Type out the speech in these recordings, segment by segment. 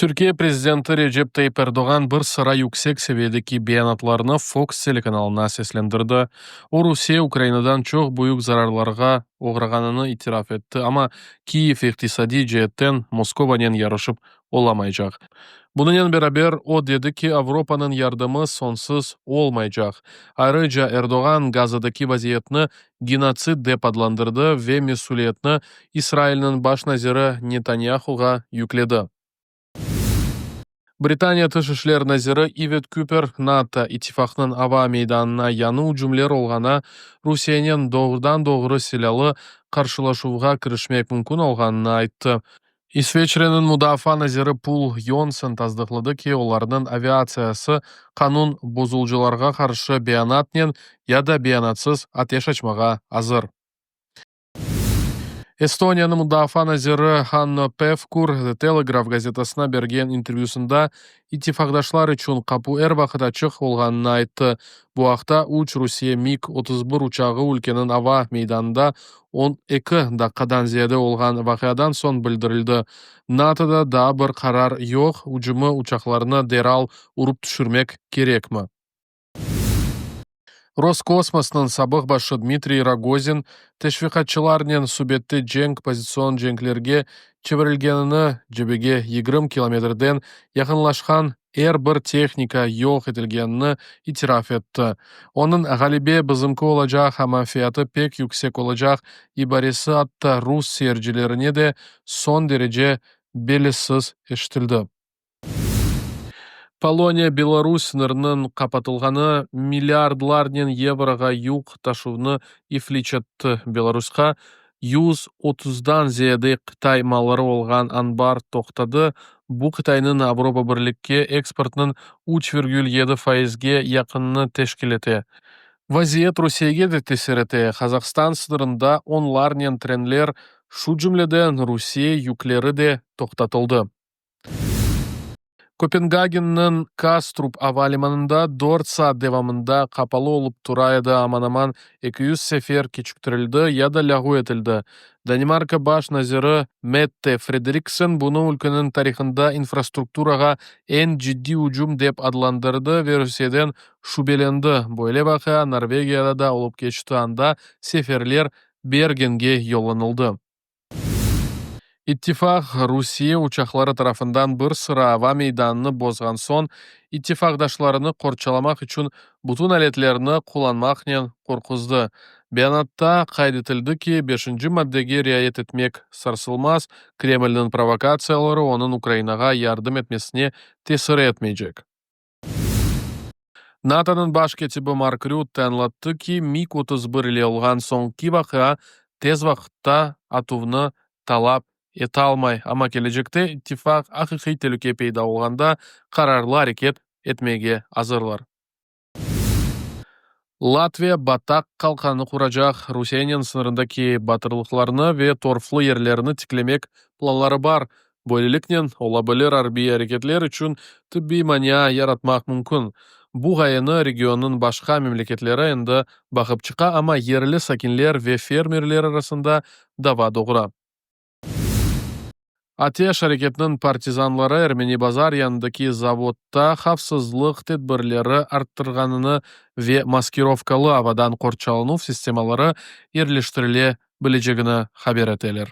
Türkiye prezidenti Recep Tayyip Erdoğan bir sıra yüksek seviyedeki beyanatlarnı Fox telekanalına seslendirdi. O, Rusiye Ukrainadan çoq büyük zararlarğa oğrağanını itiraf etti, amma Kiyev iqtisadiy ceetten Moskovanen yarışıp olamaycaq. Bunınen beraber, o dedi ki, Avropanıñ yardımı soñsuz olmaycaq. Ayrıca Erdoğan Gazadaki vaziyetni genotsid dep adlandırdı ve mesüliyetni İsrailniñ baş naziri Netanyahuğa yükledi. Britaniya Tış işler naziri İvet Küper NATO ittifaqınıñ ava meydanına yañı ücümler olğanı Rusiyenen doğrudan-doğru silâlı qarşılaşuvğa kirişmek mümkün olğanını ayttı. İsveçreniñ mudafaa naziri Pul Yonson tasdıqladı ki, olarnıñ aviatsiyası qanun bozucılarğa qarşı beyanatnen ya da beyanatsız ateş açmağa azır. Estoniyanıñ mudafaa naziri Hanno Pevkur The Telegraph gazetasına bergen intervyüsında ittifaqdaşlar içün qapu er vaqıt açıq olğanını ayttı. Bu aqta üç Rusiye MiG-31 uçağı ülkeniñ ava meydanında 12 daqqadan ziyade olğan vaqiadan soñ bildirildi. NATOda daa bir qarar yoq, ücümci uçaqlarnı deral urıp tüşürmek kerekmi. Roskosmosnıñ sabıq başı Dmitriy Rogozin teşviqatçılarnen subette cenk pozitsion cenklerge çevirilgenini, cebege 20 kilometrden yaqınlaşqan er bir tehnika yoq etilgenini itiraf etti. Onıñ ğalebe bizimki olacaq, amma fiyatı pek yüksek olacaq ibaresi atta rus seyircilerine de soñ derece bellisiz eşitildi. Poloniya-Belarus sıñırınıñ qapatılğanı milliardlarnen yevroğa yük taşuvnı ifliç etti. Belarusqa 130-dan ziyade Qıtay malları olğan anbar toqtadı, bu Qıtaynıñ Avropa Birlikke eksportınıñ 3,7 faizge yaqınını teşkil ete. Vaziyet Rusiyege de tesir ete: Qazahstan sıñırında onlarnen trenler, şu cümleden Rusiye yükleri de toqtatıldı. Kopengagenniñ Kastrup ava limanında dört saat devamında qapalı olıp tura edi, aman-aman 200 sefer keçiktirildi ya da lâğu etildi. Danimarka baş naziri Mette Frederiksen bunı ülkeniñ tarihında infrastrukturağa eñ ciddiy ücüm dep adlandırdı ve Rusiyeden şübelendi. Böyle vaqia Norvegiyada da olıp keçti, anda seferler Bergenge yollanıldı. İttifaq Rusiye uçaqları tarafından bir sıra ava meydanını bozğan soñ, ittifaqdaşlarını qorçalamaq içün bütün aletlerni qullanmaqnen qorquzdı. Beyanatta qayd etildi ki, beşinci maddege riayet etmek sarsılmaz, Kremlniñ provokatsiyaları onıñ Ukrainağa yardım etmesine tesir etmeycek. NATOnıñ baş kâtibi Mark Rütte añlattı ki, MiG-31 ile olğan soñki vaqia tez vaqıtta atuvnı talap etalmay, amma kelecekte ittifaq aqiqiy telüke peyda olğanda qararlı areket etmege azırlar. Latviya bataq qalqanı quracaq, Rusiyenen sıñırındaki batırlıqlarnı ve torflı yerlerni tiklemek planları bar, böyleliknen, ola bilir arbiy areketler içün tıbbiy mania yaratmaq mümkün. Bu ğayeni regionnıñ başqa memleketleri endi baqıp çıqa, amma yerli sakinler ve fermerler arasında dava doğura. Ateş areketiniñ partizanları Ermeni Bazar yanındaki zavodda havfsızlıq tedbirleri arttırğanını ve maskirovkalı avadan qorçalanuv sistemaları yerleştirile bilecegini haber eteler.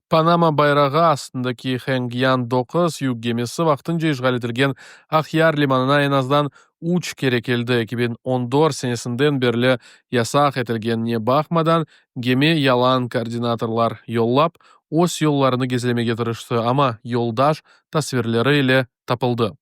Panama bayrağı astındaki Heng Yan 9 yük gemisi vaqtınca işğal etilgen Aqyar limanına eñ azdan üç kere keldi. 2014 senesinden berli yasaq etilgenine baqmadan, gemi yalan koordinatlar yollap, öz yollarını gizlemege tırıştı, amma yoldaş tasvirleri ile tapıldı.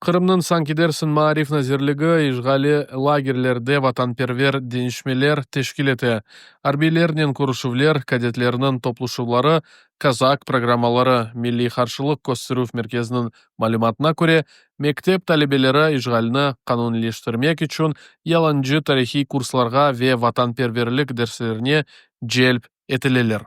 Qırımnıñ sanki dersiñ Maarif nazirligi işğalli lagerlerde vatanperver deñişmeler teşkil ete. Arbiylernen körüşüvler, kadetlerniñ toplaşuvları, kazak programmaları, Milliy qarşılıq kösterüv merkeziniñ malümatına köre, mektep talebeleri işğalni qanuniyleştirmek içün yalancı tarihiy kurslarğa ve vatanperverlik derslerine celp etileler.